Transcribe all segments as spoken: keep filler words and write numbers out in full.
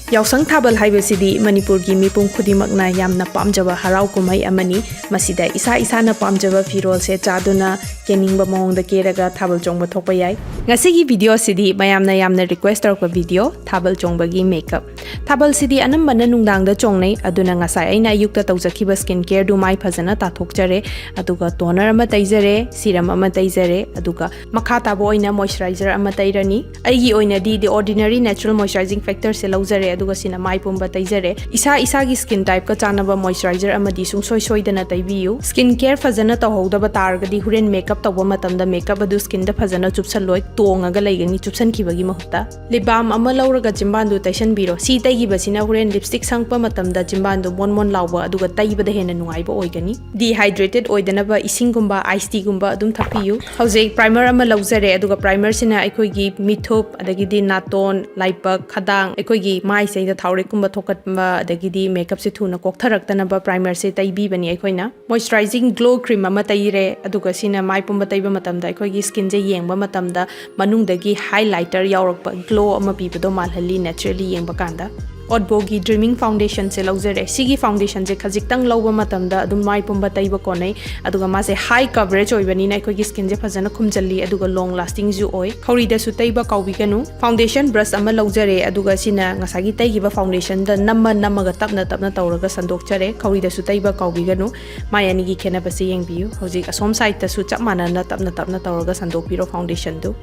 ꯌꯥꯎꯁꯪ ꯊꯥꯕꯜ ꯍꯥꯏꯕꯁꯤꯗꯤ ꯃꯅꯤꯄꯨꯔꯒꯤ ꯃꯤꯄꯨꯝ ꯈꯨꯗꯤꯡꯃꯛꯅ ꯌꯥꯝꯅ ꯄꯥꯝꯖꯕ ꯍꯔꯥꯎ ꯀꯨꯝꯍꯩ ꯑꯃꯅꯤ꯫ ꯃꯁꯤꯗ ꯏꯁꯥ ꯏꯁꯥꯅ ꯄꯥꯝꯖꯕ ꯐꯤꯔꯣꯜꯁꯦ ꯆꯥꯗꯨꯅ ꯀꯦꯅꯤꯡꯕ ꯃꯑꯣꯡꯗ ꯀꯦꯔꯒ ꯊꯥꯕꯜ ꯆꯣꯡꯕ ꯊꯣꯛꯄ ꯌꯥꯏ꯫ ꯉꯁꯤꯒꯤ ꯚꯤꯗꯤꯑꯣꯁꯤꯗꯤ ꯃꯌꯥꯝꯅ ꯌꯥꯝꯅ ꯔꯤꯀ꯭ꯋꯦꯁ ꯇꯧꯔꯛꯄ ꯚꯤꯗꯤꯑꯣ, ꯊꯥꯕꯜ ꯆꯣꯡꯕꯒꯤ ꯃꯦꯀꯞ꯫ ꯊꯥꯕꯜꯁꯤꯗꯤ ꯑꯅꯝꯕꯅ ꯅꯨꯡꯗꯥꯡꯗ ꯆꯣꯡꯅꯩ, ꯑꯗꯨꯅ ꯉꯁꯥꯏ ꯑꯩꯅ ꯑꯌꯨꯛꯇ ꯇꯧꯖꯈꯤꯕ ꯁ꯭ꯀꯤꯟ ꯀꯦꯌꯔꯗꯨ ꯃꯥꯏ ꯐꯖꯅ ꯇꯥꯊꯣꯛꯆꯔꯦ, ꯑꯗꯨꯒ ꯇꯣꯅꯔ ꯑꯃ ꯇꯩꯖꯔꯦ, ꯁꯤꯔꯝ ꯑꯃ ꯇꯩꯖꯔꯦ, ꯑꯗꯨꯒ ꯃꯈꯥ ꯇꯥꯕ ꯑꯣꯏꯅ ꯃꯣꯏꯆꯔꯥꯏꯖꯔ ꯑꯃ ꯇꯩꯔꯅꯤ꯫ ꯑꯩꯒꯤ ꯑꯣꯏꯅꯗꯤ The Ordinary Natural Moisturizing Factorꯁꯦ ꯂꯧꯖꯔꯦ, ꯑꯗꯨꯒ ꯁꯤꯅ ꯃꯥꯏ ꯄꯨꯝꯕ ꯇꯩꯖꯔꯦ꯫ ꯏꯁꯥ ꯏꯁꯥꯒꯤ ꯁ꯭ꯀꯤꯟ ꯇꯥꯏꯞꯀ ꯆꯥꯟꯅꯕ ꯃꯣꯏꯆꯔꯥꯏꯖꯔ ꯑꯃꯗꯤ ꯁꯨꯡꯁꯣꯏ ꯁꯣꯏꯗꯅ ꯇꯩꯕꯤꯌꯨ꯫ ꯁ꯭ꯀꯤꯟ ꯀꯦꯌꯔ ꯐꯖꯅ ꯇꯧꯍꯧꯗꯕ ꯇꯥꯔꯒꯗꯤ ꯍꯣꯔꯦꯟ ꯃꯦꯀꯞ ꯇꯧꯕ ꯃꯇꯝꯗ ꯃꯦꯀꯞ ꯑꯗꯨ ꯁ꯭ꯀꯤꯟꯗ ꯐꯖꯅ ꯆꯨꯞꯁꯜꯂꯣꯏ, ꯇꯣꯡꯉꯒ ꯂꯩꯒꯅꯤ ꯆꯨꯞꯁꯟꯈꯤꯕꯒꯤ ꯃꯍꯨꯠꯇ꯫ ꯂꯤꯞ ꯕꯥꯝ ꯑꯃ ꯂꯧꯔꯒ ꯆꯤꯝꯕꯥꯟꯗꯨ ꯇꯩꯁꯟꯕꯤꯔꯣ꯫ ꯁꯤ ꯇꯩꯈꯤꯕꯁꯤꯅ ꯍꯣꯔꯦꯟ ꯂꯤꯞꯁꯇꯤꯛ ꯁꯪꯉꯛꯄ ꯃꯇꯝꯗ ꯆꯤꯝꯕꯥꯟꯗꯨ ꯃꯣꯟ ꯃꯣꯟ ꯂꯥꯎꯕ ꯑꯗꯨꯒ ꯇꯩꯕꯗ ꯍꯦꯟꯅ ꯅꯨꯡꯉꯥꯏꯕ ꯑꯣꯏꯒꯅꯤ꯫ ꯗꯤꯍꯥꯏꯗ꯭ꯔꯦꯇꯦꯠ ꯑꯣꯏꯗꯅꯕ ꯏꯁꯤꯡꯒꯨꯝꯕ, ꯑꯥꯏꯁ ꯇꯤꯒꯨꯝꯕ ꯑꯗꯨꯝ ꯊꯛꯄꯤꯌꯨ꯫ ꯍꯧꯖꯤꯛ ꯄ꯭ꯔꯥꯏꯃꯔ ꯑꯃ ꯂꯧꯖꯔꯦ, ꯑꯗꯨꯒ ꯄ꯭ꯔꯥꯏꯃꯔꯁꯤꯅ ꯑꯩꯈꯣꯏꯒꯤ ꯃꯤꯠꯊꯨꯞ, ꯑꯗꯒꯤꯗꯤ ꯅꯥꯇꯣꯟ, ꯂꯥꯏꯕꯛ, ꯈꯗꯥꯡ, ꯑꯩꯈꯣꯏꯒꯤ ꯃꯥꯏꯁꯤꯗ ꯊꯥꯎꯔꯦꯛꯀꯨꯝꯕ ꯊꯣꯛꯀꯟꯕ, ꯑꯗꯒꯤꯗꯤ ꯃꯦꯀꯞꯁꯦ ꯊꯨꯅ ꯀꯣꯛꯊꯔꯛꯇꯅꯕ ꯄ꯭ꯔꯥꯏꯃꯔꯁꯦ ꯇꯩꯕꯤꯕꯅꯤ ꯑꯩꯈꯣꯏꯅ꯫ ꯃꯣꯏꯆꯔꯥꯏꯖꯤꯡ ꯒ꯭ꯂꯣ ꯀ꯭ꯔꯤꯝ ꯑꯃ ꯇꯩꯔꯦ, ꯑꯗꯨꯒ ꯁꯤꯅ ꯃꯥꯏ ꯄꯨꯝꯕ ꯇꯩꯕ ꯃꯇꯝꯗ ꯑꯩꯈꯣꯏꯒꯤ ꯁ꯭ꯀꯤꯟꯁꯦ ꯌꯦꯡꯕ ꯃꯇꯝꯗ ꯃꯅꯨꯡꯗꯒꯤ ꯍꯥꯏꯂꯥꯏꯇꯔ ꯌꯥꯎꯔꯛꯄ ꯒ꯭ꯂꯣ ꯑꯃ ꯄꯤꯕꯗꯣ ꯃꯥꯜꯍꯜꯂꯤ naturally ꯌꯦꯡꯕ ꯀꯥꯟꯗ꯫ ꯑꯣꯠꯕꯣꯒꯤ ꯗ꯭ꯔꯤꯃꯤꯡ ꯐꯥꯎꯟꯗꯦꯁꯟꯁꯦ ꯂꯧꯖꯔꯦ꯫ ꯁꯤꯒꯤ ꯐꯥꯎꯟꯗꯦꯁꯟꯁꯦ ꯈꯖꯤꯛꯇꯪ ꯂꯧꯕ ꯃꯇꯝꯗ ꯑꯗꯨꯝ ꯃꯥꯏ ꯄꯨꯝꯕ ꯇꯩꯕ ꯀꯣꯟꯅꯩ, ꯑꯗꯨꯒ ꯃꯥꯁꯦ ꯍꯥꯏ ꯀꯚꯔꯦꯖ ꯑꯣꯏꯕꯅꯤꯅ ꯑꯩꯈꯣꯏꯒꯤ ꯁ꯭ꯀꯤꯟꯁꯦ ꯐꯖꯅ ꯈꯨꯝꯖꯜꯂꯤ, ꯑꯗꯨꯒ ꯂꯣꯡ ꯂꯥꯁꯇꯤꯡꯁꯨ ꯑꯣꯏ꯫ ꯈꯧꯔꯤꯗꯁꯨ ꯇꯩꯕ ꯀꯥꯎꯕꯤꯒꯅꯨ꯫ ꯐꯥꯎꯟꯗꯦꯁꯟ ꯕ꯭ꯔꯁ ꯑꯃ ꯂꯧꯖꯔꯦ, ꯑꯗꯨꯒ ꯁꯤꯅ ꯉꯁꯥꯏꯒꯤ ꯇꯩꯈꯤꯕ ꯐꯥꯎꯟꯗꯦꯁꯟꯗ ꯅꯝꯃ ꯅꯝꯃꯒ ꯇꯞꯅ ꯇꯞꯅ ꯇꯧꯔꯒ ꯁꯟꯗꯣꯛꯆꯔꯦ꯫ ꯈꯧꯔꯤꯗꯁꯨ ꯇꯩꯕ ꯀꯥꯎꯕꯤꯒꯅꯨ꯫ ꯃꯥꯏ ꯑꯅꯤꯒꯤ ꯈꯦꯠꯅꯕꯁꯦ ꯌꯦꯡꯕꯤꯌꯨ꯫ ꯍꯧꯖꯤꯛ ꯑꯁꯣꯝ ꯁꯥꯏꯗꯇꯁꯨ ꯆꯞ ꯃꯥꯟꯅꯅ ꯇꯞꯅ ꯇꯞꯅ ꯇꯧꯔꯒ ꯁꯟꯗꯣꯛꯄꯤꯔꯣ ꯐꯥꯎꯟꯗꯦꯁꯟꯗꯨ꯫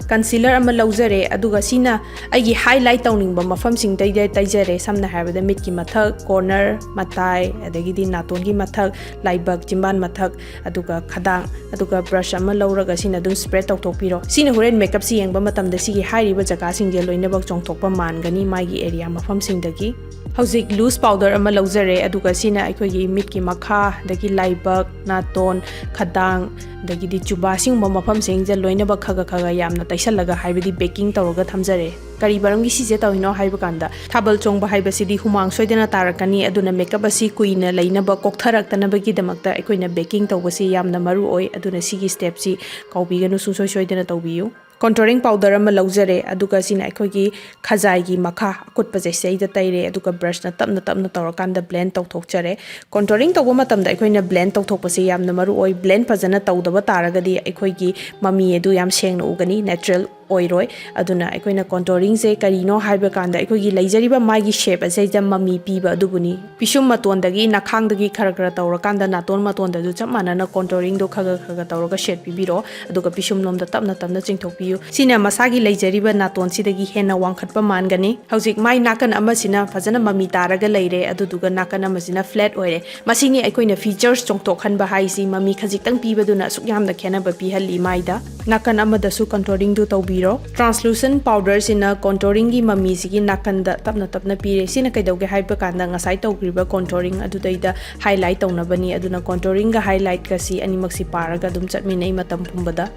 ꯀꯟꯁꯤꯂꯔ ꯑꯃ ꯂꯧꯖꯔꯦ, ꯑꯗꯨꯒ ꯁꯤꯅ ꯑꯩꯒꯤ ꯍꯥꯏꯂꯥꯏꯠ ꯇꯧꯅꯤꯡꯕ ꯃꯐꯝꯁꯤꯡꯗꯩꯗ ꯇꯩꯖꯔꯦ꯫ ꯁꯝꯅ ꯍꯥꯏꯔꯕꯗ ꯃꯤꯠꯀꯤ ꯃꯊꯛ, ꯀꯣꯔꯅꯔ, ꯃꯇꯥꯏ, ꯑꯗꯒꯤꯗꯤ ꯅꯥꯇꯣꯟꯒꯤ ꯃꯊꯛ, ꯂꯥꯏꯕꯛ, ꯆꯤꯝꯕꯥꯟ ꯃꯊꯛ, ꯑꯗꯨꯒ ꯈꯗꯥꯡ, ꯑꯗꯨꯒ ꯕ꯭ꯔꯁ ꯑꯃ ꯂꯧꯔꯒ ꯁꯤꯅ ꯑꯗꯨꯝ ꯁ꯭ꯄ꯭ꯔꯦꯗ ꯇꯧꯊꯣꯛꯄꯤꯔꯣ꯫ ꯁꯤꯅ ꯍꯣꯔꯦꯟ ꯃꯦꯀꯞꯁꯤ ꯌꯦꯡꯕ ꯃꯇꯝꯗ ꯁꯤꯒꯤ ꯍꯥꯏꯔꯤꯕ ꯖꯒꯥꯁꯤꯡꯁꯦ ꯂꯣꯏꯅꯃꯛ ꯆꯣꯡꯊꯣꯛꯄ ꯃꯥꯟꯒꯅꯤ ꯃꯥꯒꯤ ꯑꯦꯔꯤꯌꯥ ꯃꯐꯝꯁꯤꯡꯗꯒꯤ꯫ ꯍꯧꯖꯤꯛ ꯂꯨꯁ ꯄꯥꯎꯗꯔ ꯑꯃ ꯂꯧꯖꯔꯦ, ꯑꯗꯨꯒ ꯁꯤꯅ ꯑꯩꯈꯣꯏꯒꯤ ꯃꯤꯠꯀꯤ ꯃꯈꯥ, ꯑꯗꯒꯤ ꯂꯥꯏꯕꯛ, ꯅꯥꯇꯣꯟ, ꯈꯗꯥꯡ, ꯑꯗꯒꯤꯗꯤ ꯆꯨꯕꯥ, ꯁꯤꯒꯨꯝꯕ ꯃꯐꯝꯁꯤꯡꯁꯦ ꯂꯣꯏꯅꯃꯛ ꯈꯒ ꯈꯒ ꯌꯥꯝꯅ ꯇꯩꯁꯜꯂꯒ, ꯍꯥꯏꯕꯗꯤ ꯕꯦꯀꯤꯡ ꯇꯧꯔꯒ ꯊꯝꯖꯔꯦ꯫ ꯀꯔꯤ ꯃꯔꯝꯒꯤ ꯁꯤꯁꯦ ꯇꯧꯔꯤꯅꯣ ꯍꯥꯏꯕ ꯀꯥꯟꯗ, ꯊꯥꯕꯜ ꯆꯣꯡꯕ ꯍꯥꯏꯕꯁꯤꯗꯤ ꯍꯨꯃꯥꯡ ꯁꯣꯏꯗꯅ ꯇꯥꯔꯛꯀꯅꯤ, ꯑꯗꯨꯅ ꯃꯦꯀꯞ ꯑꯁꯤ ꯀꯨꯏꯅ ꯂꯩꯅꯕ, ꯀꯣꯛꯊꯔꯛꯇꯅꯕꯒꯤꯗꯃꯛꯇ ꯑꯩꯈꯣꯏꯅ ꯕꯦꯀꯤꯡ ꯇꯧꯕꯁꯤ ꯌꯥꯝꯅ ꯃꯔꯨ ꯑꯣꯏ꯫ ꯑꯗꯨꯅ ꯁꯤꯒꯤ ꯁ꯭ꯇꯦꯞꯁꯤ ꯀꯥꯎꯕꯤꯒꯅꯨ, ꯁꯨꯡꯁꯣꯏ ꯁꯣꯏꯗꯅ ꯇꯧꯕꯤꯌꯨ꯫ Contouring powder ꯑꯃ ꯂꯧꯖꯔꯦ, ꯑꯗꯨꯒ ꯁꯤꯅ ꯑꯩꯈꯣꯏꯒꯤ ꯈꯖꯥꯏꯒꯤ ꯃꯈꯥ ꯑꯀꯨꯠꯄꯁꯦ ꯁꯤꯗꯩꯗ ꯇꯩꯔꯦ, ꯑꯗꯨꯒ brushꯅ ꯇꯞꯅ ꯇꯞꯅ ꯇꯧꯔꯀꯥꯟꯗ blend ꯇꯧꯊꯣꯛꯆꯔꯦ꯫ Contouring ꯇꯧꯕ ꯃꯇꯝꯗ ꯑꯩꯈꯣꯏꯅ blend ꯇꯧꯊꯣꯛꯄꯁꯦ ꯌꯥꯝꯅ ꯃꯔꯨ ꯑꯣꯏ꯫ Blend ꯐꯖꯅ ꯇꯧꯗꯕ ꯇꯥꯔꯒꯗꯤ ꯑꯩꯈꯣꯏꯒꯤ ꯃꯃꯤ ꯑꯗꯨ ꯌꯥꯝ ꯁꯦꯡꯅ ꯎꯒꯅꯤ, natural ꯑꯣꯏꯔꯣꯏ꯫ ꯑꯗꯨꯅ ꯑꯩꯈꯣꯏꯅ contouringꯁꯦ ꯀꯔꯤꯅꯣ ꯍꯥꯏꯕ ꯀꯥꯟꯗ ꯑꯩꯈꯣꯏꯒꯤ ꯂꯩꯖꯔꯤꯕ ꯃꯥꯏꯒꯤ shape ꯑꯁꯤꯗ ꯃꯃꯤ ꯄꯤꯕ ꯑꯗꯨꯕꯨꯅꯤ꯫ ꯄꯤꯁꯨꯝ ꯃꯇꯣꯟꯗꯒꯤ, ꯅꯈꯥꯡꯗꯒꯤ ꯈꯔ ꯈꯔ ꯇꯧꯔꯀꯥꯟꯗ ꯅꯥꯇꯣꯟ ꯃꯇꯣꯟꯗꯁꯨ ꯆꯞ ꯃꯥꯟꯅꯅ contouringꯗꯣ ꯈꯔ ꯈꯔ ꯈꯔ ꯇꯧꯔꯒ shade ꯄꯤꯕꯤꯔꯣ꯫ ꯑꯗꯨꯒ ꯄꯤꯁꯨꯝ ꯂꯣꯝꯗ ꯇꯞꯅ ꯇꯞꯅ ꯆꯤꯡꯊꯣꯛꯄꯤꯌꯨ꯫ ꯁꯤꯅ ꯃꯁꯥꯒꯤ ꯂꯩꯖꯔꯤꯕ ꯅꯥꯇꯣꯟꯁꯤꯗꯒꯤ ꯍꯦꯟꯅ ꯋꯥꯡꯈꯠꯄ ꯃꯥꯟꯒꯅꯤ꯫ ꯍꯧꯖꯤꯛ ꯃꯥꯏ ꯅꯥꯀꯟ ꯑꯃꯁꯤꯅ ꯐꯖꯅ ꯃꯃꯤ ꯇꯥꯔꯒ ꯂꯩꯔꯦ, ꯑꯗꯨꯗꯨꯒ ꯅꯥꯀꯟ ꯑꯃꯁꯤꯅ flat ꯑꯣꯏꯔꯦ꯫ ꯃꯁꯤꯅꯤ ꯑꯩꯈꯣꯏꯅ features ꯆꯣꯡꯊꯣꯛꯍꯟꯕ ꯍꯥꯏꯁꯤ꯫ ꯃꯃꯤ ꯈꯖꯤꯛꯇꯪ ꯄꯤꯕꯗꯨꯅ ꯑꯁꯨꯛ ꯌꯥꯝꯅ ꯈꯦꯠꯅꯕ ꯄꯤꯍꯜꯂꯤ ꯃꯥꯏꯗ꯫ ꯅꯥꯀꯟ ꯑꯃꯗꯁꯨ contouringꯗꯨ ꯇꯧꯕꯤꯔꯣ꯫ Translucent powderꯁꯤꯅ contouringꯒꯤ ꯃꯃꯤꯁꯤꯒꯤ ꯅꯥꯀꯟꯗ ꯇꯞꯅ ꯇꯞꯅ ꯄꯤꯔꯦ꯫ ꯁꯤꯅ ꯀꯩꯗꯧꯒꯦ ꯍꯥꯏꯕ ꯀꯥꯟꯗ ꯉꯁꯥꯏ ꯇꯧꯈ꯭ꯔꯤꯕ contouring ꯑꯗꯨꯗꯩꯗ highlight ꯇꯧꯅꯕꯅꯤ꯫ ꯑꯗꯨꯅ contouringꯒ highlightꯀꯁꯤ ꯑꯅꯤꯃꯛꯁꯤ ꯄꯥꯔꯒ ꯑꯗꯨꯝ ꯆꯠꯃꯤꯟꯅꯩ ꯃꯇꯝ ꯄꯨꯝꯕꯗ꯫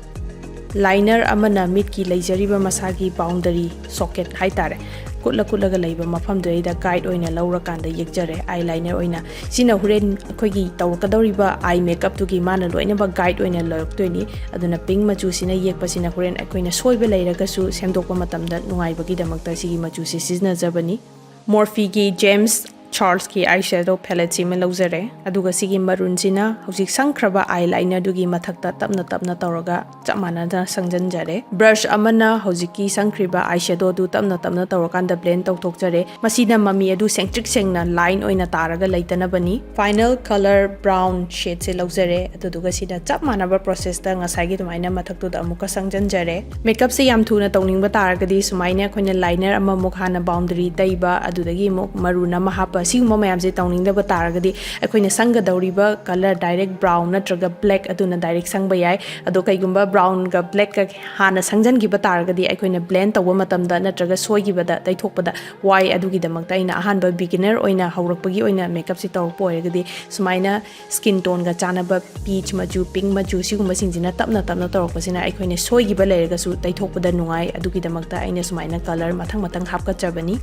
Liner ꯑꯃꯅ ꯃꯤꯠꯀꯤ ꯂꯩꯖꯔꯤꯕ ꯃꯁꯥꯒꯤ boundary socket ꯍꯥꯏꯇꯥꯔꯦ, ꯀꯨꯠꯂ ꯀꯨꯠꯂꯒ ꯂꯩꯕ ꯃꯐꯝꯗꯨꯗꯩꯗ guide ꯑꯣꯏꯅ ꯂꯧꯔꯀꯥꯟꯗ ꯌꯦꯛꯆꯔꯦ eyeliner ꯑꯣꯏꯅ꯫ ꯁꯤꯅ ꯍꯣꯔꯦꯟ ꯑꯩꯈꯣꯏꯒꯤ ꯇꯧꯔꯛꯀꯗꯧꯔꯤꯕ eye makeupꯇꯨꯒꯤ ꯃꯥꯅ ꯂꯣꯏꯅꯃꯛ guide ꯑꯣꯏꯅ ꯂꯧꯔꯛꯇꯣꯏꯅꯤ꯫ ꯑꯗꯨꯅ pink ꯃꯆꯨꯁꯤꯅ ꯌꯦꯛꯄꯁꯤꯅ ꯍꯣꯔꯦꯟ ꯑꯩꯈꯣꯏꯅ ꯁꯣꯏꯕ ꯂꯩꯔꯒꯁꯨ ꯁꯦꯝꯗꯣꯛꯄ ꯃꯇꯝꯗ ꯅꯨꯡꯉꯥꯏꯕꯒꯤꯗꯃꯛꯇ ꯁꯤꯒꯤ ꯃꯆꯨꯁꯤ ꯁꯤꯖꯤꯟꯅꯖꯕꯅꯤ꯫ Morpheꯒꯤ James Charlesꯀꯤ eyeshadow paletteꯁꯤ ꯑꯃ ꯂꯧꯖꯔꯦ, ꯑꯗꯨꯒ ꯁꯤꯒꯤ maroonꯁꯤꯅ ꯍꯧꯖꯤꯛ ꯁꯪꯈ꯭ꯔꯕ eyelinerꯗꯨꯒꯤ ꯃꯊꯛꯇ ꯇꯞꯅ ꯇꯞꯅ ꯇꯧꯔꯒ ꯆꯞ ꯃꯥꯟꯅꯅ ꯁꯪꯖꯟꯖꯔꯦ꯫ Brush ꯑꯃꯅ ꯍꯧꯖꯤꯛꯀꯤ ꯁꯪꯈ꯭ꯔꯤꯕ eyeshadowꯗꯨ ꯇꯞꯅ ꯇꯞꯅ ꯇꯧꯔꯀꯥꯟꯗ blend ꯇꯧꯊꯣꯛꯆꯔꯦ꯫ ꯃꯁꯤꯅ ꯃꯃꯤ ꯑꯗꯨ ꯁꯦꯡꯇ꯭ꯔꯤꯛ ꯁꯦꯡꯅ line ꯑꯣꯏꯅ ꯇꯥꯔꯒ ꯂꯩꯇꯅꯕꯅꯤ꯫ Final color brown shadeꯁꯦ ꯂꯧꯖꯔꯦ, ꯑꯗꯨꯗꯨꯒ ꯁꯤꯗ ꯆꯞ ꯃꯥꯟꯅꯕ processꯇ ꯉꯁꯥꯏꯒꯤ ꯑꯗꯨꯃꯥꯏꯅ ꯃꯊꯛꯇꯨꯗ ꯑꯃꯨꯛꯀ ꯁꯪꯖꯟꯖꯔꯦ꯫ Makeupꯁꯦ ꯌꯥꯝ ꯊꯨꯅ ꯇꯧꯅꯤꯡꯕ ꯇꯥꯔꯒꯗꯤ ꯁꯨꯃꯥꯏꯅ ꯑꯩꯈꯣꯏꯅ liner ꯑꯃꯃꯨꯛ ꯍꯥꯟꯅ boundary ꯇꯩꯕ, ꯑꯗꯨꯗꯒꯤ ꯑꯃꯨꯛ maroon ꯑꯃ ꯍꯥꯞꯄ, ꯁꯤꯒꯨꯝꯕ ꯃꯌꯥꯝꯁꯦ ꯇꯧꯅꯤꯡꯗꯕ ꯇꯥꯔꯒꯗꯤ ꯑꯩꯈꯣꯏꯅ ꯁꯪꯒꯗꯧꯔꯤꯕ color direct brown ꯅꯠꯇ꯭ꯔꯒ black ꯑꯗꯨꯅ direct ꯁꯪꯕ ꯌꯥꯏ꯫ ꯑꯗꯣ ꯀꯩꯒꯨꯝꯕ brownꯒ blackꯀ ꯍꯥꯟꯅ ꯁꯪꯖꯟꯈꯤꯕ ꯇꯥꯔꯒꯗꯤ ꯑꯩꯈꯣꯏꯅ blend ꯇꯧꯕ ꯃꯇꯝꯗ ꯅꯠꯇ꯭ꯔꯒ ꯁꯣꯏꯈꯤꯕꯗ ꯇꯩꯊꯣꯛꯄꯗ ꯋꯥꯏ꯫ ꯑꯗꯨꯒꯤꯗꯃꯛꯇ ꯑꯩꯅ ꯑꯍꯥꯟꯕ beginner ꯑꯣꯏꯅ ꯍꯧꯔꯛꯄꯒꯤ ꯑꯣꯏꯅ makeupꯁꯦ ꯇꯧꯔꯛꯄ ꯑꯣꯏꯔꯒꯗꯤ ꯁꯨꯃꯥꯏꯅ skin toneꯒ ꯆꯥꯟꯅꯕ peach ꯃꯆꯨ, pink ꯃꯆꯨ ꯁꯤꯒꯨꯝꯕꯁꯤꯡꯁꯤꯅ ꯇꯞꯅ ꯇꯞꯅ ꯇꯧꯔꯛꯄꯁꯤꯅ ꯑꯩꯈꯣꯏꯅ ꯁꯣꯏꯈꯤꯕ ꯂꯩꯔꯒꯁꯨ ꯇꯩꯊꯣꯛꯄꯗ ꯅꯨꯡꯉꯥꯏ꯫ ꯑꯗꯨꯒꯤꯗꯃꯛꯇ ꯑꯩꯅ ꯁꯨꯃꯥꯏꯅ color ꯃꯊꯪ ꯃꯊꯪ ꯍꯥꯞꯀꯠꯆꯕꯅꯤ꯫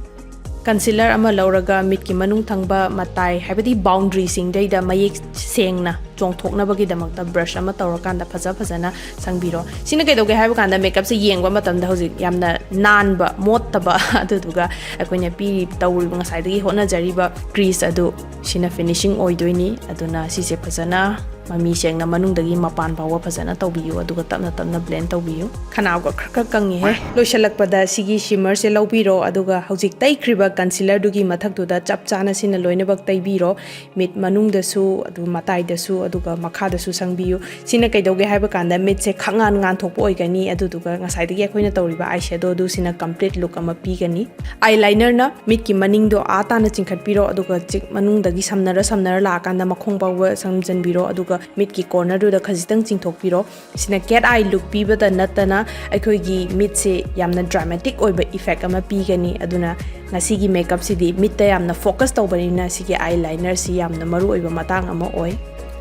ꯀꯟꯁꯤꯂꯔ ꯑꯃ ꯂꯧꯔꯒ ꯃꯤꯠꯀꯤ ꯃꯅꯨꯡ ꯊꯪꯕ ꯃꯇꯥꯏ, ꯍꯥꯏꯕꯗꯤ ꯕꯥꯎꯟꯗ꯭ꯔꯤꯁꯤꯡꯗꯩꯗ ꯃꯌꯦꯛ ꯁꯦꯡꯅ ꯆꯣꯡꯊꯣꯛꯅꯕꯒꯤꯗꯃꯛꯇ ꯕ꯭ꯔꯁ ꯑꯃ ꯇꯧꯔꯀꯥꯟꯗ ꯐꯖ ꯐꯖꯅ ꯁꯪꯕꯤꯔꯣ꯫ ꯁꯤꯅ ꯀꯩꯗꯧꯒꯦ ꯍꯥꯏꯕ ꯀꯥꯟꯗ, ꯃꯦꯀꯞꯁꯦ ꯌꯦꯡꯕ ꯃꯇꯝꯗ ꯍꯧꯖꯤꯛ ꯌꯥꯝꯅ ꯅꯥꯟꯕ, ꯃꯣꯠꯇꯕ, ꯑꯗꯨꯗꯨꯒ ꯑꯩꯈꯣꯏꯅ ꯄꯤꯔꯤ, ꯇꯧꯔꯤꯕ, ꯉꯁꯥꯏꯗꯒꯤ ꯍꯣꯠꯅꯖꯔꯤꯕ ꯀ꯭ꯔꯤꯁ ꯑꯗꯨ ꯁꯤꯅ ꯐꯤꯅꯤꯁꯤꯡ ꯑꯣꯏꯗꯣꯏꯅꯤ꯫ ꯑꯗꯨꯅ ꯁꯤꯁꯦ ꯐꯖꯅ ꯃꯃꯤ ꯁꯦꯡꯅ ꯃꯅꯨꯡꯗꯒꯤ ꯃꯄꯥꯟ ꯐꯥꯎꯕ ꯐꯖꯅ ꯇꯧꯕꯤꯌꯨ, ꯑꯗꯨꯒ ꯇꯞꯅ ꯇꯞꯅ ꯕ꯭ꯂꯦꯟ ꯇꯧꯕꯤꯌꯨ꯫ ꯈꯅꯥꯎꯒ ꯈꯔ ꯈꯔ ꯀꯪꯉꯤꯍꯦ꯫ ꯂꯣꯏꯁꯤꯜꯂꯛꯄꯗ ꯁꯤꯒꯤ ꯁꯤꯃꯔꯁꯦ ꯂꯧꯕꯤꯔꯣ, ꯑꯗꯨꯒ ꯍꯧꯖꯤꯛ ꯇꯩꯈ꯭ꯔꯤꯕ ꯀꯟꯁꯤꯂꯔꯗꯨꯒꯤ ꯃꯊꯛꯇꯨꯗ ꯆꯞ ꯆꯥꯅ ꯁꯤꯅ ꯂꯣꯏꯅꯃꯛ ꯇꯩꯕꯤꯔꯣ꯫ ꯃꯤꯠ ꯃꯅꯨꯡꯗꯁꯨ, ꯑꯗꯨ ꯃꯇꯥꯏꯗꯁꯨ, ꯑꯗꯨꯒ ꯃꯈꯥꯗꯁꯨ ꯁꯪꯕꯤꯌꯨ꯫ ꯁꯤꯅ ꯀꯩꯗꯧꯒꯦ ꯍꯥꯏꯕ ꯀꯥꯟꯗ, ꯃꯤꯠꯁꯦ ꯈꯪꯉꯥꯟ ꯉꯥꯟꯊꯣꯛꯄ ꯑꯣꯏꯒꯅꯤ, ꯑꯗꯨꯗꯨꯒ ꯉꯁꯥꯏꯗꯒꯤ ꯑꯩꯈꯣꯏꯅ ꯇꯧꯔꯤꯕ ꯑꯥꯏ ꯁꯦꯗꯣꯗꯨ ꯁꯤꯅ ꯀꯝꯄ꯭ꯂꯤꯠ ꯂꯨꯛ ꯑꯃ ꯄꯤꯒꯅꯤ꯫ ꯑꯥꯏ ꯂꯥꯏꯅꯔꯅ ꯃꯤꯠꯀꯤ ꯃꯅꯤꯡꯗꯣ ꯑꯥ ꯇꯥꯅ ꯆꯤꯡꯈꯠꯄꯤꯔꯣ, ꯑꯗꯨꯒ ꯆꯤꯛ ꯃꯅꯨꯡꯗꯒꯤ ꯁꯝꯅꯔ ꯁꯝꯅꯔ ꯂꯥꯛꯑꯀꯥꯟꯗ ꯃꯈꯣꯡ ꯐꯥꯎꯕ ꯁꯝꯖꯟꯕꯤꯔꯣ, ꯑꯗꯨꯒ ꯃꯤꯠꯀꯤ ꯀꯣꯔꯅꯔꯗꯨꯗ ꯈꯖꯤꯛꯇꯪ ꯆꯤꯡꯊꯣꯛꯄꯤꯔꯣ꯫ ꯁꯤꯅ ꯀꯦꯠ ꯑꯥꯏ ꯂꯨꯛ ꯄꯤꯕꯗ ꯅꯠꯇꯅ ꯑꯩꯈꯣꯏꯒꯤ ꯃꯤꯠꯁꯦ ꯌꯥꯝꯅ ꯗ꯭ꯔꯥꯃꯦꯇꯤꯛ ꯑꯣꯏꯕ ꯏꯐꯦꯛ ꯑꯃ ꯄꯤꯒꯅꯤ꯫ ꯑꯗꯨꯅ ꯉꯁꯤꯒꯤ ꯃꯦꯀꯞꯁꯤꯗꯤ ꯃꯤꯠꯇ ꯌꯥꯝꯅ ꯐꯣꯀꯁ ꯇꯧꯕꯅꯤꯅ ꯁꯤꯒꯤ ꯑꯥꯏ ꯂꯥꯏꯅꯔꯁꯤ ꯌꯥꯝꯅ ꯃꯔꯨ ꯑꯣꯏꯕ ꯃꯇꯥꯡ ꯑꯃ ꯑꯣꯏ꯫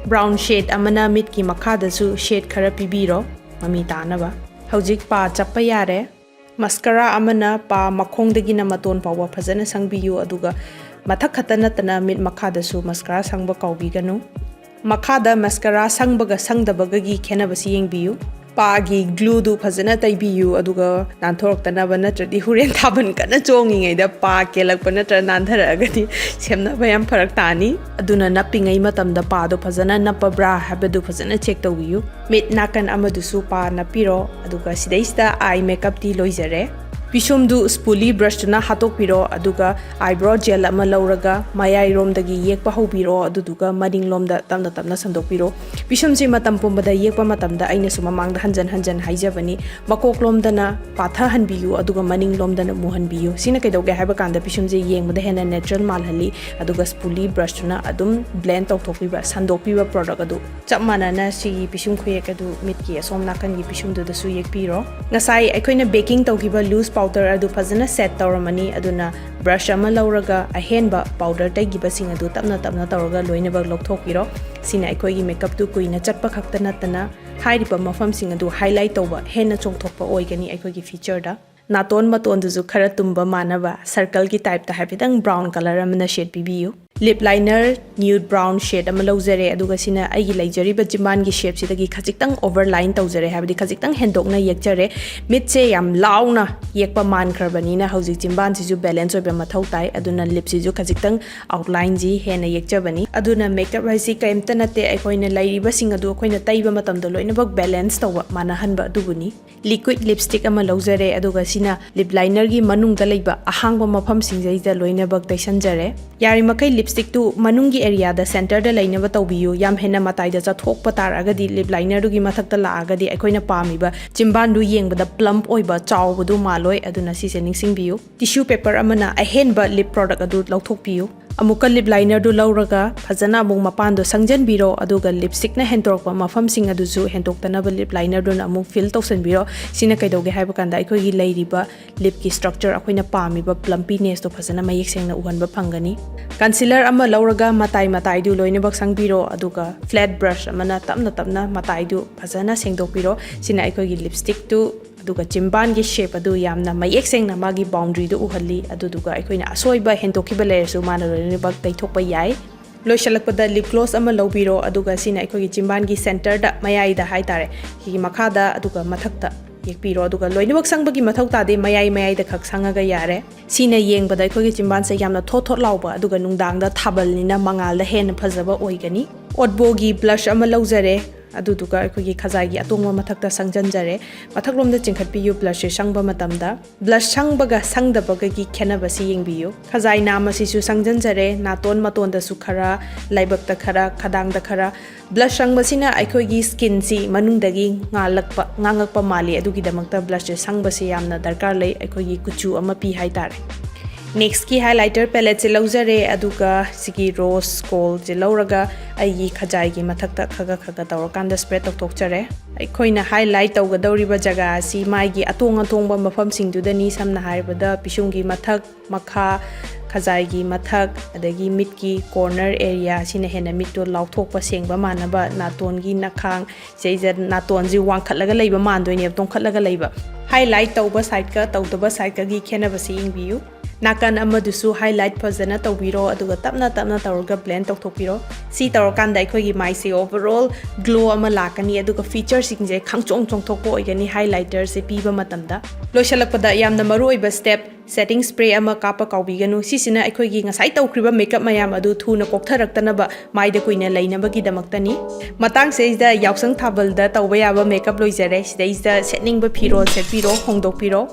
ꯕ꯭ꯔꯥꯎꯟ ꯁꯦꯠ ꯑꯃꯅ ꯃꯤꯠꯀꯤ ꯃꯈꯥꯗꯁꯨ ꯁꯦꯠ ꯈꯔ ꯄꯤꯕꯤꯔꯣ, ꯃꯃꯤ ꯇꯥꯅꯕ꯫ ꯍꯧꯖꯤꯛ ꯄꯥ ꯆꯞꯄ ꯌꯥꯔꯦ꯫ ꯃꯁꯀꯔꯥ ꯑꯃꯅ ꯄꯥ ꯃꯈꯣꯡꯗꯒꯤꯅ ꯃꯇꯣꯟ ꯐꯥꯎꯕ ꯐꯖꯅ ꯁꯪꯕꯤꯌꯨ, ꯑꯗꯨꯒ ꯃꯊꯛ ꯈꯛꯇ ꯅꯠꯇꯅ ꯃꯤꯠ ꯃꯈꯥꯗꯁꯨ ꯃꯁꯀꯔꯥ ꯁꯪꯕ ꯀꯥꯎꯕꯤꯒꯅꯨ꯫ ꯃꯈꯥꯗ ꯃꯁꯀꯔꯥ ꯁꯪꯕꯒ ꯁꯪꯗꯕꯒꯒꯤ ꯈꯦꯠꯅꯕꯁꯤ ꯌꯦꯡꯕꯤꯌꯨ꯫ ꯄꯥꯒꯤ ꯒ꯭ꯂꯨꯗꯨ ꯐꯖꯅ ꯇꯩꯕꯤꯌꯨ, ꯑꯗꯨꯒ ꯅꯥꯟꯊꯣꯔꯛꯇꯅꯕ, ꯅꯠꯇ꯭ꯔꯗꯤ ꯍꯣꯔꯦꯟ ꯊꯥꯕꯜ ꯀꯟꯅ ꯆꯣꯡꯉꯤꯉꯩꯗ ꯄꯥ ꯀꯦꯜꯂꯛꯄ ꯅꯠꯇ꯭ꯔꯒ ꯅꯥꯟꯊꯔꯛꯑꯒꯗꯤ ꯁꯦꯝꯅꯕ ꯌꯥꯝ ꯐꯔꯛ ꯇꯥꯅꯤ꯫ ꯑꯗꯨꯅ ꯅꯞꯄꯤꯉꯩ ꯃꯇꯝꯗ ꯄꯥꯗꯣ ꯐꯖꯅ ꯅꯞꯄꯕ꯭ꯔꯥ ꯍꯥꯏꯕꯗꯨ ꯐꯖꯅ ꯆꯦꯛ ꯇꯧꯕꯤꯌꯨ꯫ ꯃꯤꯠ ꯅꯥꯀꯟ ꯑꯃꯗꯨꯁꯨ ꯄꯥ ꯅꯞꯄꯤꯔꯣ, ꯑꯗꯨꯒ ꯁꯤꯗꯩꯁꯤꯗ ꯑꯥꯏ ꯃꯦꯀꯞꯇꯤ ꯂꯣꯏꯖꯔꯦ꯫ ꯄꯤꯁꯨꯝꯗꯨ ꯁ꯭ꯄꯨꯂꯤ ꯕ꯭ꯔꯁꯇꯨꯅ ꯍꯥꯠꯇꯣꯛꯄꯤꯔꯣ, ꯑꯗꯨꯒ ꯑꯥꯏꯕ꯭ꯔꯣ ꯖꯦꯜ ꯑꯃ ꯂꯧꯔꯒ ꯃꯌꯥꯏꯔꯣꯝꯗꯒꯤ ꯌꯦꯛꯄ ꯍꯧꯕꯤꯔꯣ, ꯑꯗꯨꯗꯨꯒ ꯃꯅꯤꯡꯂꯣꯝꯗ ꯇꯞꯅ ꯇꯞꯅ ꯁꯟꯗꯣꯛꯄꯤꯔꯣ꯫ ꯄꯤꯁꯨꯝꯁꯤ ꯃꯇꯝ ꯄꯨꯝꯕꯗ ꯌꯦꯛꯄ ꯃꯇꯝꯗ ꯑꯩꯅꯁꯨ ꯃꯃꯥꯡꯗ ꯍꯟꯖꯟ ꯍꯟꯖꯟ ꯍꯥꯏꯖꯕꯅꯤ, ꯃꯀꯣꯛꯂꯣꯝꯗꯅ ꯄꯥꯊꯍꯟꯕꯤꯌꯨ, ꯑꯗꯨꯒ ꯃꯅꯤꯡꯂꯣꯝꯗꯅ ꯃꯨꯍꯟꯕꯤꯌꯨ꯫ ꯁꯤꯅ ꯀꯩꯗꯧꯒꯦ ꯍꯥꯏꯕ ꯀꯥꯟꯗ ꯄꯤꯁꯨꯝꯁꯦ ꯌꯦꯡꯕꯗ ꯍꯦꯟꯅ ꯅꯦꯆꯔꯦꯜ ꯃꯥꯜꯍꯜꯂꯤ, ꯑꯗꯨꯒ ꯁ꯭ꯄꯨꯂꯤ ꯕ꯭ꯔꯁꯇꯨꯅ ꯑꯗꯨꯝ ꯕ꯭ꯂꯦꯟ ꯇꯧꯊꯣꯛꯄꯤꯕ, ꯁꯟꯗꯣꯛꯄꯤꯕ ꯄ꯭ꯔꯣꯗꯛ ꯑꯗꯨ꯫ ꯆꯞ ꯃꯥꯟꯅꯅ ꯁꯤꯒꯤ ꯄꯤꯁꯨꯝ ꯈꯨꯌꯦꯛ ꯑꯗꯨ ꯃꯤꯠꯀꯤ ꯑꯁꯣꯝ ꯅꯥꯀꯟꯒꯤ ꯄꯤꯁꯨꯝꯗꯨꯗꯁꯨ ꯌꯦꯛꯄꯤꯔꯣ꯫ ꯉꯁꯥꯏ ꯑꯩꯈꯣꯏꯅ ꯕꯦꯀꯤꯡ ꯇꯧꯈꯤꯕ ꯂꯨꯁ ꯄꯥꯎꯗꯔ ꯑꯗꯨ ꯐꯖꯅ ꯁꯦꯠ ꯇꯧꯔꯝꯃꯅꯤ, ꯑꯗꯨꯅ ꯕ꯭ꯔꯁ ꯑꯃ ꯂꯧꯔꯒ ꯑꯍꯦꯟꯕ ꯄꯥꯎꯗꯔ ꯇꯩꯈꯤꯕꯁꯤꯡ ꯑꯗꯨ ꯇꯞꯅ ꯇꯞꯅ ꯇꯧꯔꯒ ꯂꯣꯏꯅꯃꯛ ꯂꯧꯊꯣꯛꯄꯤꯔꯣ꯫ ꯁꯤꯅ ꯑꯩꯈꯣꯏꯒꯤ ꯃꯦꯀꯞꯇꯨ ꯀꯨꯏꯅ ꯆꯠꯄ ꯈꯛꯇ ꯅꯠꯇꯅ ꯍꯥꯏꯔꯤꯕ ꯃꯐꯝꯁꯤꯡ ꯑꯗꯨ ꯍꯥꯏꯂꯥꯏꯠ ꯇꯧꯕ ꯍꯦꯟꯅ ꯆꯣꯡꯊꯣꯛꯄ ꯑꯣꯏꯒꯅꯤ ꯑꯩꯈꯣꯏꯒꯤ ꯐꯤꯆꯔꯗ꯫ ꯅꯥꯇꯣꯟ ꯃꯇꯣꯟꯗꯨꯁꯨ ꯈꯔ ꯇꯨꯝꯕ ꯃꯥꯟꯅꯕ circle ꯒꯤ type ꯇ ꯍꯥꯏꯐꯦꯠꯇꯪ brown colour ꯑꯃꯅ shade ꯄꯤꯕꯤꯌꯨ꯫ Lip liner nude brown shade ꯑꯃ ꯂꯧꯖꯔꯦ, ꯑꯗꯨꯒ ꯁꯤꯅ ꯑꯩꯒꯤ ꯂꯩꯖꯔꯤꯕ ꯆꯤꯝꯕꯥꯟꯒꯤ shape ꯁꯤꯗꯒꯤ ꯈꯖꯤꯛꯇꯪ overline ꯇꯧꯖꯔꯦ, ꯍꯥꯏꯕꯗꯤ ꯈꯖꯤꯛꯇꯪ ꯍꯦꯟꯗꯣꯛꯅ ꯌꯦꯛꯆꯔꯦ꯫ ꯃꯤꯠꯁꯦ ꯌꯥꯝ ꯂꯥꯎꯅ ꯌꯦꯛꯄ ꯃꯥꯟꯈ꯭ꯔꯕꯅꯤꯅ ꯍꯧꯖꯤꯛ ꯆꯤꯝꯕꯥꯟꯁꯤꯁꯨ balance ꯑꯣꯏꯕ ꯃꯊꯧ ꯇꯥꯏ, ꯑꯗꯨꯅ lip ꯁꯤꯁꯨ ꯈꯖꯤꯛꯇꯪ outline ꯁꯤ ꯍꯦꯟꯅ ꯌꯦꯛꯆꯕꯅꯤ꯫ ꯑꯗꯨꯅ makeup ꯍꯥꯏꯁꯤ ꯀꯔꯤꯝꯇ ꯅꯠꯇꯦ, ꯑꯩꯈꯣꯏꯅ ꯂꯩꯔꯤꯕꯁꯤꯡ ꯑꯗꯨ ꯑꯩꯈꯣꯏꯅ ꯇꯩꯕ ꯃꯇꯝꯗ ꯂꯣꯏꯅꯃꯛ balance ꯇꯧꯕ, ꯃꯥꯟꯅꯍꯟꯕ ꯑꯗꯨꯕꯨꯅꯤ꯫ Liquid lipstick ꯑꯃ ꯂꯧꯖꯔꯦ, ꯑꯗꯨꯒ ꯁꯤꯅ lip liner ꯒꯤ ꯃꯅꯨꯡꯗ ꯂꯩꯕ ꯑꯍꯥꯡꯕ ꯃꯐꯝꯁꯤꯡꯁꯤꯗ ꯂꯣꯏꯅꯃꯛ ꯇꯩꯁꯟꯖꯔꯦ꯫ ꯌꯥꯔꯤꯃꯈꯩ lipstick ꯇꯨ ꯃꯅꯨꯡꯒꯤ area ꯗ centre ꯗ ꯂꯩꯅꯕ ꯇꯧꯕꯤꯌꯨ꯫ ꯌꯥꯝ ꯍꯦꯟꯅ ꯃꯇꯥꯏꯗ ꯆꯠꯊꯣꯛꯄ ꯇꯥꯔꯒꯗꯤ, lip liner ꯗꯨꯒꯤ ꯃꯊꯛꯇ ꯂꯥꯛꯑꯒꯗꯤ ꯑꯩꯈꯣꯏꯅ ꯄꯥꯝꯃꯤꯕ ꯆꯤꯝꯕꯥꯟꯗꯨ ꯌꯦꯡꯕꯗ plump ꯑꯣꯏꯕ, ꯆꯥꯎꯕꯗꯨ ꯃꯥꯜꯂꯣꯏ꯫ ꯑꯗꯨꯅ ꯁꯤꯁꯦ ꯅꯤꯡꯁꯤꯡꯕꯤꯌꯨ꯫ Tissue paper ꯑꯃꯅ ꯑꯍꯦꯟꯕ lip product ꯑꯗꯨ ꯂꯧꯊꯣꯛꯄꯤꯌꯨ꯫ ꯑꯃꯨꯛꯀ lip liner ꯗꯨ ꯂꯧꯔꯒ ꯐꯖꯅ ꯑꯃꯨꯛ ꯃꯄꯥꯟꯗꯣ ꯁꯪꯖꯟꯕꯤꯔꯣ, ꯑꯗꯨꯒ lipstick ꯅ ꯍꯦꯟꯗꯣꯔꯛꯄ ꯃꯐꯝꯁꯤꯡ ꯑꯗꯨꯁꯨ ꯍꯦꯟꯗꯣꯛꯇꯅꯕ lip liner ꯗꯨꯅ ꯑꯃꯨꯛ fill ꯇꯧꯁꯟꯕꯤꯔꯣ꯫ ꯁꯤꯅ ꯀꯩꯗꯧꯒꯦ ꯍꯥꯏꯕ ꯀꯥꯟꯗ ꯑꯩꯈꯣꯏꯒꯤ ꯂꯩꯔꯤꯕ lip ꯀꯤ structure, ꯑꯩꯈꯣꯏꯅ ꯄꯥꯝꯃꯤꯕ plumpiness ꯇꯣ ꯐꯖꯅ ꯃꯌꯦꯛ ꯁꯦꯡꯅ ꯎꯍꯟꯕ ꯐꯪꯒꯅꯤ꯫ Concealer ꯑꯃ ꯂꯧꯔꯒ ꯃꯇꯥꯏ ꯃꯇꯥꯏꯗꯨ ꯂꯣꯏꯅꯃꯛ ꯁꯪꯕꯤꯔꯣ, ꯑꯗꯨꯒ flat brush ꯑꯃꯅ ꯇꯞꯅ ꯇꯞꯅ ꯃꯇꯥꯏꯗꯨ ꯐꯖꯅ ꯁꯦꯡꯗꯣꯛꯄꯤꯔꯣ꯫ ꯁꯤꯅ ꯑꯩꯈꯣꯏꯒꯤ lipstick ꯇꯨ ꯑꯗꯨꯒ ꯆꯤꯝꯕꯥꯟꯒꯤ shape ꯑꯗꯨ ꯌꯥꯝꯅ ꯃꯌꯦꯛ ꯁꯦꯡꯅ ꯃꯥꯒꯤ boundary ꯗꯨ ꯎꯍꯜꯂꯤ꯫ ꯑꯗꯨꯗꯨꯒ ꯑꯩꯈꯣꯏꯅ ꯑꯁꯣꯏꯕ ꯍꯦꯟꯗꯣꯛꯈꯤꯕ ꯂꯩꯔꯁꯨ ꯃꯥꯅ ꯂꯣꯏꯅꯃꯛ ꯇꯩꯊꯣꯛꯄ ꯌꯥꯏ꯫ ꯂꯣꯏꯁꯤꯜꯂꯛꯄꯗ lip gloss ꯑꯃ ꯂꯧꯕꯤꯔꯣ, ꯑꯗꯨꯒ ꯁꯤꯅ ꯑꯩꯈꯣꯏꯒꯤ ꯆꯤꯝꯕꯥꯟꯒꯤ centre ꯗ, ꯃꯌꯥꯏꯗ ꯍꯥꯏꯇꯥꯔꯦ, ꯁꯤꯒꯤ ꯃꯈꯥꯗ ꯑꯗꯨꯒ ꯃꯊꯛꯇ ꯌꯦꯛꯄꯤꯔꯣ꯫ ꯑꯗꯨꯒ ꯂꯣꯏꯅꯃꯛ ꯁꯪꯕꯒꯤ ꯃꯊꯧ ꯇꯥꯗꯦ, ꯃꯌꯥꯏ ꯃꯌꯥꯏꯗ ꯈꯛ ꯁꯪꯉꯒ ꯌꯥꯔꯦ꯫ ꯁꯤꯅ ꯌꯦꯡꯕꯗ ꯑꯩꯈꯣꯏꯒꯤ ꯆꯤꯝꯕꯥꯟꯁꯦ ꯌꯥꯝꯅ ꯊꯣꯠ ꯊꯣꯠ ꯂꯥꯎꯕ, ꯑꯗꯨꯒ ꯅꯨꯡꯗꯥꯡꯗ ꯊꯥꯕꯜꯅꯤꯅ ꯃꯉꯥꯜꯗ ꯍꯦꯟꯅ ꯐꯖꯕ ꯑꯣꯏꯒꯅꯤ꯫ Otbo ꯒꯤ blush ꯑꯃ ꯂꯧꯖꯔꯦ, ꯑꯗꯨꯗꯨꯒ ꯑꯩꯈꯣꯏꯒꯤ ꯈꯖꯥꯏꯒꯤ ꯑꯇꯣꯡꯕ ꯃꯊꯛꯇ ꯁꯪꯖꯟꯖꯔꯦ꯫ ꯃꯊꯛꯂꯣꯝꯗ ꯆꯤꯡꯈꯠꯄꯤꯌꯨ blush ꯁꯦ ꯁꯪꯕ ꯃꯇꯝꯗ꯫ Blush ꯁꯪꯕꯒ ꯁꯪꯗꯕꯒꯒꯤ ꯈꯦꯠꯅꯕꯁꯤ ꯌꯦꯡꯕꯤꯌꯨ꯫ ꯈꯖꯥꯏ ꯅꯥꯝ ꯑꯁꯤꯁꯨ ꯁꯪꯖꯟꯖꯔꯦ, ꯅꯥꯇꯣꯟ ꯃꯇꯣꯟꯗꯁꯨ ꯈꯔ, ꯂꯥꯏꯕꯛꯇ ꯈꯔ, ꯈꯗꯥꯡꯗ ꯈꯔ꯫ Blush ꯁꯪꯕꯁꯤꯅ ꯑꯩꯈꯣꯏꯒꯤ skin ꯁꯤ ꯃꯅꯨꯡꯗꯒꯤ ꯉꯥꯜꯂꯛꯄ, ꯉꯥꯡꯉꯛꯄ ꯃꯥꯜꯂꯤ, ꯑꯗꯨꯒꯤꯗꯃꯛꯇ blush ꯁꯦ ꯁꯪꯕꯁꯤ ꯌꯥꯝꯅ ꯗꯔꯀꯥꯔ ꯂꯩ, ꯑꯩꯈꯣꯏꯒꯤ ꯀꯨꯆꯨ ꯑꯃ ꯄꯤ ꯍꯥꯏꯇꯥꯔꯦ꯫ Next ꯀꯤ highlighter palette ꯁꯦ ꯂꯧꯖꯔꯦ, ꯑꯗꯨꯒ ꯁꯤꯒꯤ rose gold ꯁꯦ ꯂꯧꯔꯒ ꯑꯩꯒꯤ ꯈꯖꯥꯏꯒꯤ ꯃꯊꯛꯇ ꯈꯒ ꯈꯒ ꯇꯧꯔꯀꯥꯟꯗ spread ꯇꯧꯊꯣꯛꯆꯔꯦ꯫ ꯑꯩꯈꯣꯏꯅ highlight ꯇꯧꯒꯗꯧꯔꯤꯕ ꯖꯒꯥ ꯑꯁꯤ ꯃꯥꯏꯒꯤ ꯑꯇꯣꯡ ꯑꯇꯣꯡꯕ ꯃꯐꯝꯁꯤꯡꯗꯨꯗꯅꯤ, ꯁꯝꯅ ꯍꯥꯏꯔꯕꯗ ꯄꯤꯁꯨꯝꯒꯤ ꯃꯊꯛ, ꯃꯈꯥ, ꯈꯖꯥꯏꯒꯤ ꯃꯊꯛ, ꯑꯗꯒꯤ ꯃꯤꯠꯀꯤ corner area, ꯁꯤꯅ ꯍꯦꯟꯅ ꯃꯤꯠꯇꯣ ꯂꯥꯎꯊꯣꯛꯄ, ꯁꯦꯡꯕ ꯃꯥꯟꯅꯕ, ꯅꯥꯇꯣꯟꯒꯤ ꯅꯈꯥꯡ, ꯁꯤꯗꯩꯁꯤꯗ ꯅꯥꯇꯣꯟꯁꯤ ꯋꯥꯡꯈꯠꯂꯒ ꯂꯩꯕ ꯃꯥꯟꯗꯣꯏꯅꯦꯕ, ꯇꯣꯡꯈꯠꯂꯒ ꯂꯩꯕ꯫ Highlight ꯇꯧꯕ sideꯀ ꯇꯧꯗꯕ sideꯀꯒꯤ ꯈꯦꯠꯅꯕꯁꯤ ꯌꯦꯡꯕꯤꯌꯨ꯫ ꯅꯥꯀꯟ ꯑꯃꯗꯨꯁꯨ highlight ꯐꯖꯅ ꯇꯧꯕꯤꯔꯣ, ꯑꯗꯨꯒ ꯇꯞꯅ ꯇꯞꯅ ꯇꯧꯔꯒ blend ꯇꯧꯊꯣꯛꯄꯤꯔꯣ꯫ ꯁꯤ ꯇꯧꯔꯀꯥꯟꯗ ꯑꯩꯈꯣꯏꯒꯤ ꯃꯥꯏꯁꯦ overall glow ꯑꯃ ꯂꯥꯛꯀꯅꯤ, ꯑꯗꯨꯒ featureꯁꯤꯡꯁꯦ ꯈꯪꯆꯣꯡ ꯆꯣꯡꯊꯣꯛꯄ ꯑꯣꯏꯒꯅꯤ highlighterꯁꯦ ꯄꯤꯕ ꯃꯇꯝꯗ꯫ ꯂꯣꯏꯁꯤꯜꯂꯛꯄꯗ ꯌꯥꯝꯅ ꯃꯔꯨꯑꯣꯏꯕ step, setting spray ꯑꯃ ꯀꯥꯞꯄ ꯀꯥꯎꯕꯤꯒꯅꯨ꯫ ꯁꯤꯁꯤꯅ ꯑꯩꯈꯣꯏꯒꯤ ꯉꯁꯥꯏ ꯇꯧꯈ꯭ꯔꯤꯕ makeup ꯃꯌꯥꯝ ꯑꯗꯨ ꯊꯨꯅ ꯀꯣꯛꯊꯔꯛꯇꯅꯕ, ꯃꯥꯏꯗ ꯀꯨꯏꯅ ꯂꯩꯅꯕꯒꯤꯗꯃꯛꯇꯅꯤ꯫ ꯃꯇꯥꯡꯁꯤꯗꯩꯁꯤꯗ ꯌꯥꯎꯁꯪ ꯊꯥꯕꯜꯗ ꯇꯧꯕ ꯌꯥꯕ makeup ꯂꯣꯏꯖꯔꯦ꯫ ꯁꯤꯗꯩꯁꯤꯗ ꯁꯦꯠꯅꯤꯡꯕ ꯐꯤꯔꯣꯜ ꯁꯦꯠꯄꯤꯔꯣ, ꯍꯣꯡꯗꯣꯛꯄꯤꯔꯣ꯫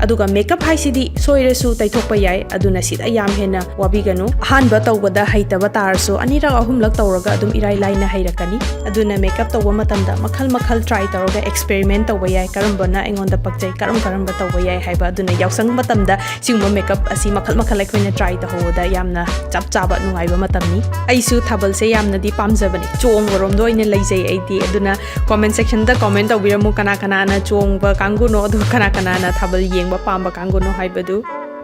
ꯑꯗꯨꯒ makeup ꯍꯥꯏꯁꯤꯗꯤ ꯁꯣꯏꯔꯁꯨ ꯇꯩꯊꯣꯛꯄ ꯌꯥꯏ, ꯑꯗꯨꯅ ꯁꯤꯗ ꯌꯥꯝ ꯍꯦꯟꯅ ꯋꯥꯕꯤꯒꯅꯨ꯫ ꯑꯍꯥꯟꯕ ꯇꯧꯕꯗ ꯍꯩꯇꯕ ꯇꯥꯔꯁꯨ ꯑꯅꯤꯔꯛ ꯑꯍꯨꯝꯂꯛ ꯇꯧꯔꯒ ꯑꯗꯨꯝ ꯏꯔꯥꯏ ꯂꯥꯏꯅ ꯍꯩꯔꯛꯀꯅꯤ꯫ ꯑꯗꯨꯅ makeup ꯇꯧꯕ ꯃꯇꯝꯗ ꯃꯈꯜ ꯃꯈꯜ try ꯇꯧꯔꯒ experiment ꯇꯧꯕ ꯌꯥꯏ, ꯀꯔꯝꯕꯅ ꯑꯩꯉꯣꯟꯗ ꯄꯛꯆꯩ, ꯀꯔꯝ ꯀꯔꯝꯕ ꯇꯧꯕ ꯌꯥꯏ ꯍꯥꯏꯕ꯫ ꯑꯗꯨꯅ ꯌꯥꯎꯁꯪ ꯃꯇꯝꯗ ꯁꯤꯒꯨꯝꯕ makeup ꯑꯁꯤ ꯃꯈꯜ ꯃꯈꯜ ꯑꯩꯈꯣꯏꯅ try ꯇꯧꯍꯧꯕꯗ ꯌꯥꯝꯅ ꯆꯞ ꯆꯥꯕ ꯅꯨꯡꯉꯥꯏꯕ ꯃꯇꯝꯅꯤ꯫ ꯑꯩꯁꯨ ꯊꯥꯕꯜꯁꯦ ꯌꯥꯝꯅꯗꯤ ꯄꯥꯝꯖꯕꯅꯦ, ꯆꯣꯡꯕꯔꯣꯝꯗ ꯑꯣꯏꯅ ꯂꯩꯖꯩ ꯑꯩꯗꯤ꯫ ꯑꯗꯨꯅ comment sectionꯗ comment ꯇꯧꯕꯤꯔꯝꯃꯨ, ꯀꯅꯥ ꯀꯅꯥꯅ ꯆꯣꯡꯕ ꯀꯥꯡꯕꯨꯅꯣ, ꯑꯗꯨꯒ ꯀꯅꯥ ꯀꯅꯥꯅ ꯊꯥꯕꯜ ꯌꯦꯡꯕ ꯄꯥꯝꯕ ꯀꯥꯡꯕꯨꯅꯣ ꯍꯥꯏꯕꯗꯨ꯫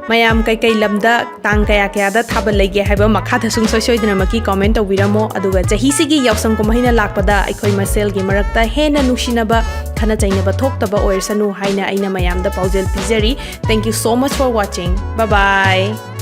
ꯃꯌꯥꯝ ꯀꯩꯀꯩ ꯂꯝꯗ ꯇꯥꯡ ꯀꯌꯥ ꯀꯌꯥꯗ ꯊꯥꯕꯜ ꯂꯩꯒꯦ ꯍꯥꯏꯕ ꯃꯈꯥꯗ ꯁꯨꯡꯁꯣꯏ ꯁꯣꯏꯗꯅꯃꯛꯀꯤ comment ꯇꯧꯕꯤꯔꯝꯃꯣ꯫ ꯑꯗꯨꯒ ꯆꯍꯤꯁꯤꯒꯤ ꯌꯥꯎꯁꯪ ꯀꯨꯝꯍꯩꯅ ꯂꯥꯛꯄꯗ ꯑꯩꯈꯣꯏ ꯃꯁꯦꯜꯒꯤ ꯃꯔꯛꯇ ꯍꯦꯟꯅ ꯅꯨꯡꯁꯤꯅꯕ, ꯈꯠꯅ ꯆꯩꯅꯕ ꯊꯣꯛꯇꯕ ꯑꯣꯏꯔꯁꯅꯨ ꯍꯥꯏꯅ ꯑꯩꯅ ꯃꯌꯥꯝꯗ ꯄꯥꯎꯖꯦꯜ ꯄꯤꯖꯔꯤ꯫ Thank you so much for watching. Bye bye.